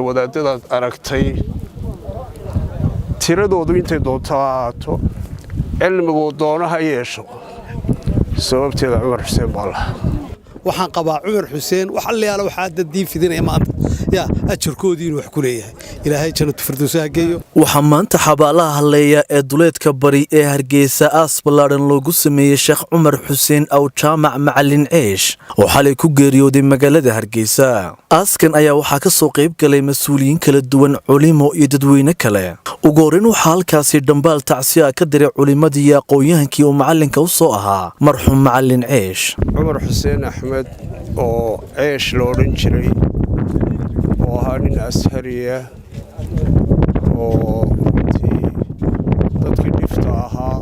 Wadaadadaad aragtay tiradoodu intay doonto ha ahaato, cilmiguu doono ha yeesho, sababteeda Cumar Xuseen baa laha. Waxaan qabaa Cumar Xuseen wax allayaala waxaa dad diin fidinaya maanta yaa ajarkoodii inuu wax ku leeyahay. Ilaahay jannatu firdowsa ha geeyo. Waxaa maanta xabaalaha halleeya ee duleedka bari ee Hargeysa aas ballaadhan loogu sameeyey Sheekh Cumar Xuseen Aw Jaamac Macalin Ceesh oo xalay ku geeriyooday magaalada Hargeysa. Aaskan ayaa waxaa ka soo qayb galay mas-uuliyiin kala duwan, culimo iyo dadweyne kale. Ugu horreyn waxaa halkaasi dhambaal tacsiya ka diray culimmadii iyo aqoon-yahankii uu macalinka u soo ahaa marxuum Macalin Ceesh. Cumar Xuseen Axmed oo Ceesh lo odhan jiray, oo ahaa nin ashariya oo runtii dadkii dhifta ahaa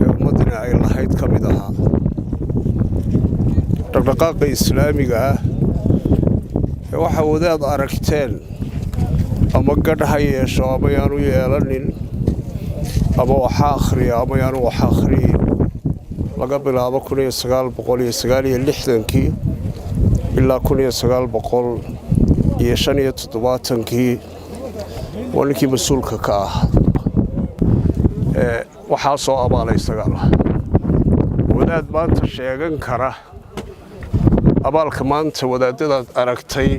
ee ummaddina ay lahayd ka mid ahaa, dhaqdhaqaaqa islaamiga ah ee waxaa wadaad aragteen ama gadh ha yeesho ama yaanu yeelanin, ama waxa akhriya ama yaanu wax akhriyin, laga bilaabo 1969-kii ilaa 1975-kii waa ninkii mas-uulka ka ah. Waxaa soo abaalay sagaal wadaad maanta sheegan kara abaalka maanta wadaadadaad aragtay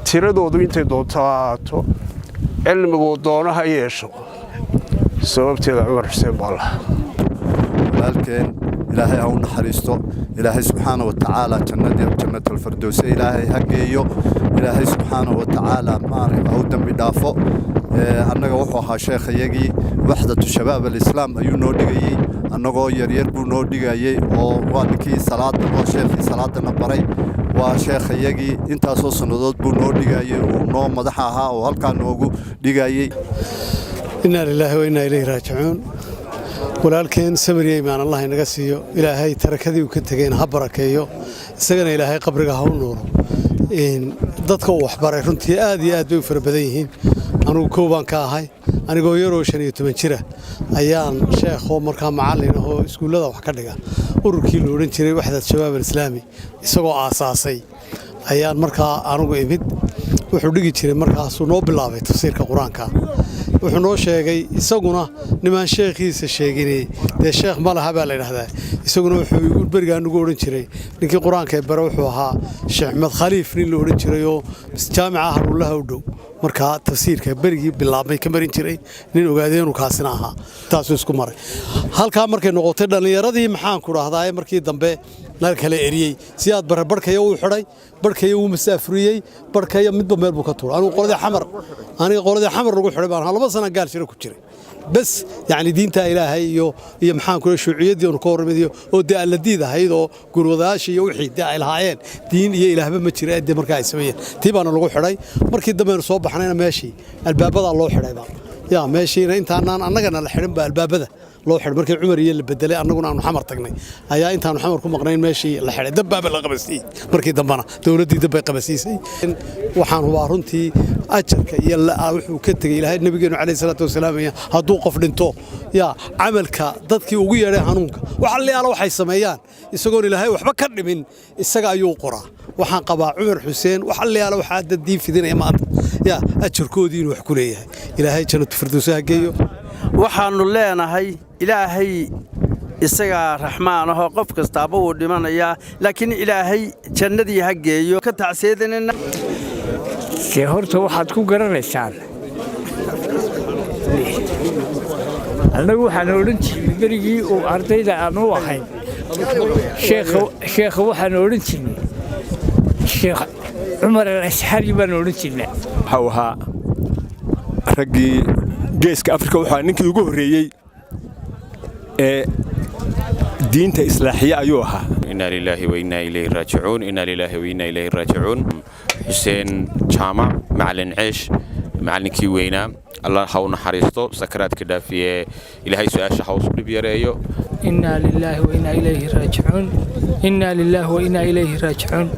tiradoodu intay doonto ha ahaato, cilmiguu doono ha yeesho, sababteeda Cumar Xuseen baa laha. Walaalkeen Ilaahay ha u naxariisto. Ilaahay subxaana wa tacaala jannadii jannatalfardowse Ilaahay ha geeyo. Ilaahay subxaana wa tacaala maarag ha u dembi dhaafo. Annaga wuxuu ahaa sheekhayagii Waxdatu Shabaab Alislaam ayuu noo dhigayey. Annagoo yaryar buu noo dhigayey oo waa ninkii salaada oo sheekhii salaadana baray. Waa sheekhayagii, intaasoo sannadood buu noo dhigayey, uu noo madaxa ahaa oo halkaa noogu dhigayey. Innaa lilaahi wa innaa ilayhi raajicuun. Walaalkeen samir iimaan Allah inaga siiyo. Ilaahay tarakadii uu ka tegeyna ha barakeeyo, isagana Ilaahay qabriga ha u nuuro. Dadka uu waxbaray runtii aad iyo aad bay u fara badan yihiin. Anugu kow baan ka ahay. Anigoo yaroo 15 jira ayaan sheekhoo markaa macallin ahoo iskuullada wax ka dhiga ururkii la odhan jiray Waxdad Shabaab Alislaami isagoo aasaasay ayaan markaa anugu imid. Wuxuu dhigi jiray, markaasuu noo bilaabay tafsiirka Qur-aanka. Wuxuu noo sheegay isaguna, nimaan sheekhiisa sheegin dee sheekh ma laha baa la yidhahdaa. Isaguna wuxuu berigaa nugu odhan jiray ninkii Qur-aanka bare wuxuu ahaa Sheekh Axmed Khaliif, nin la odhan jiray oo jaamica Haruulaha u dhow markaa tafsiirka berigii bilaabmay ka marin jiray, nin ogaadeenu kaasina ahaa. Taasuu isku maray halkaa. Markay noqotay dhallinyaradii, maxaan ku dhahdaa, markii dambe nal kala eriyey si aad bare, barhkaya wuu xidhay, barhkaya wuu masaafuriyey, barhkaya midba meel buu ka tuuray. Anigu qoladii Xamar, aniga qoladii Xamar lagu xidhay baan ahaa. 2 sana gaal shiro ku jiray bas, yacni diinta Ilaahay iyo maxaan ku shuuciyaddii oonu ka horramid iyo oo dee alla diid ahayd oo gurwadayaasha iyo wixii dee ay lahaayeen diin iyo ilaahba ma jira dee markaa ay sameeyeen, tii baana lagu xidhay. Markii dambeenu soo baxnayna meeshii albaabadaa loo xidhayba yaa meeshiina intaanaan annagana la xidhin baa albaabada loo xidhay. Markii Cumar iyo la bedelay, annaguna aanu Xamar tagnay, ayaa intaanu Xamar ku maqnayn meeshii la xidhay, dabbaaba la qabasiiyey. Markii dambena dowladdii dabbay qabasiisay. Waxaan hubaa runtii ajarka iyo wuxuu ka tegey Ilaahay, nabigeenu calayhi salaatu wasalaam, hadduu qof dhinto yaa camalka dadkii ugu yeedhay hanuunka, wax allayaala waxay sameeyaan isagoon Ilaahay waxba ka dhimin isaga ayuu qoraa. Waxaan qabaa Cumar Xuseen wax allayaala waxaa dad diin fidinaya maanta yaa ajarkoodii inuu wax ku leeyahay. Ilaahay jannatu firdowsa ha geeyo. Waxaannu leenahay Ilaahay isagaa raxmaan ahoo qof kastaaba wuu dhimanayaa, laakiin Ilaahay jannadii ha geeyo, ka tacseedanina. Dee horta waxaad ku garanaysaan, annagu waxaan odhan jirnay berigii uu ardayda aan u ahayn sheekha, waxaan odhan jirnay Sheekh Cumar Al Asxari baan odhan jirnay. Waxau ahaa raggii Geeska Afrika, wuxuu ahaa ninkii ugu horreeyey ee diinta islaaxiye ayuu ahaa. Inaa lilaahi wa innaa ilayhi raajicuun, innaa lilaahi wa innaa ilayhi raajicuun. Xuseen Jaamac Macalin Ceesh, macallinkii weynaa, Allah ha u naxariisto, sakaraadka dhaafiye, Ilaahay su-aasha ha usu dhib yareeyo. Innaa lilaahi wa innaa ilayhi raajicuun, innaa lilaahi wa innaa ilayhi raajicuun.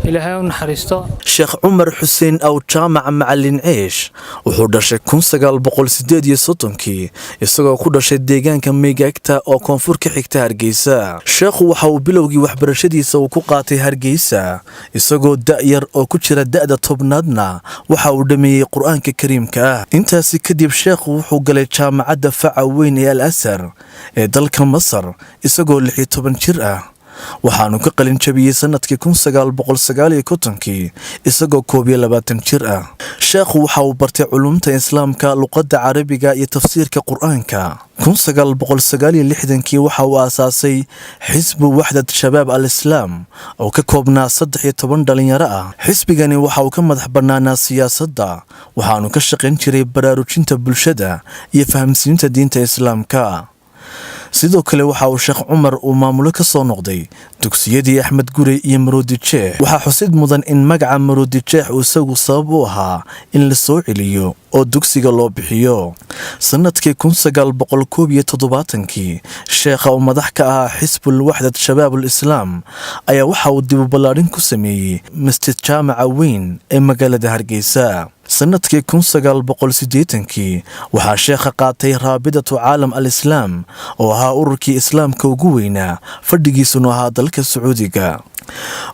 Ilaahay u naxariisto. Sheekh Cumar Xuseen Aw Jaamac Macalin Ceesh wuxuu dhashay 1938-kii, isagoo ku dhashay deegaanka Meegaagta oo koonfur ka xigta Hargeysa. Sheekhu waxa uu bilowgii waxbarashadiisa uu ku qaatay Hargeysa. Isagoo da'yar oo ku jira da'da 10aadna waxa uu dhammeeyey Qur-aanka Kariimka ah. Intaasi kadib sheekhu wuxuu galay jaamacadda faca weyn ee Al Asar ee dalka Masar isagoo 16 jir ah, waxaanu ka qalin jabiyey sanadkii 1959-kii isagoo 21 jir ah. Sheekhu waxa uu bartay culumta Islaamka, luqadda Carabiga iyo tafsiirka Qur-aanka. 1969-kii waxa uu aasaasay Xisbu Waxdad Shabaab Al Islaam oo ka koobnaa 13 dhalinyaro ah. Xisbigani waxa uu ka madax bannaanaa siyaasadda, waxaanu ka shaqayn jiray baraarujinta bulshada iyo fahamsiinta diinta Islaamka. Sidoo kale waxa uu Sheekh Cumar uu maamulo ka soo noqday dugsiyadii Axmed Gurey iyo Maroodi Jeex. Waxaa xusid mudan in magaca Maroodi Jeex uu isagu sabab u ahaa in la soo celiyo oo dugsiga loo bixiyo. Sanadkii 1971-kii sheekha oo madax ka ahaa Xisbul Waxdad Shabaabul Islaam ayaa waxa uu dibu ballaadhin ku sameeyey masjid jaamaca weyn ee magaalada Hargeysa. Sanadkii 1980-kii waxaa sheekha qaatay Raabidatu Caalam Al Islaam oo ahaa ururkii Islaamka ugu weynaa, fadhigiisuna ahaa dalka Sacuudiga.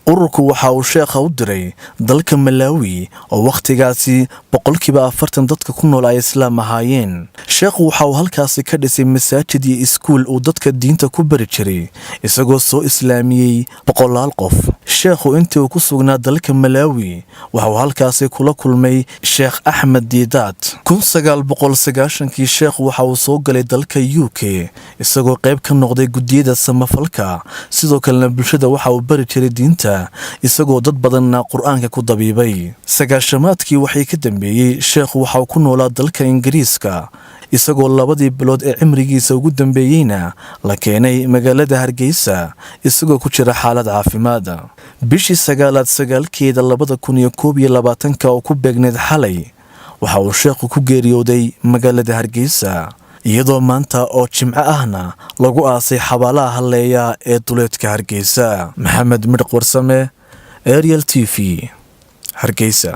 Ururku waxa uu sheekha u diray dalka Malaawi oo wakhtigaasi 40% dadka ku nool ay Islaam ahaayeen. Sheekhu waxa uu halkaasi ka dhisay masaajid iyo iskuul uu dadka diinta ku bari jiray, isagoo soo islaamiyey boqolaal qof. Sheekhu intii uu ku sugnaa dalka Malaawi waxa uu halkaasi kula kulmay Sheekh Axmed Diidaad. 1990-kii sheekhu waxa uu soo galay dalka UK isagoo qayb ka noqday guddiyada samafalka. Sidoo kalena bulshada waxa uu bari jiray diinta, isagoo dad badanna Qur-aanka ku dabiibay. Sagaashamaadkii waxay ka dambeeyey sheekhu waxa uu ku noolaa dalka Ingiriiska, isagoo labadii bilood ee cimrigiisa ugu dambeeyeyna la keenay magaalada Hargeysa isagoo ku jira xaalad caafimaad. Bishii sagaalaad 9-keeda 2021-ka oo ku beegneyd xalay waxa uu sheekhu ku geeriyooday magaalada Hargeysa, iyadoo maanta oo Jimco ahna lagu aasay xabaalaha Halleeya ee duleedka Hargeysa. Maxamed Midhaq Warsame, Ariel TV, Hargeysa.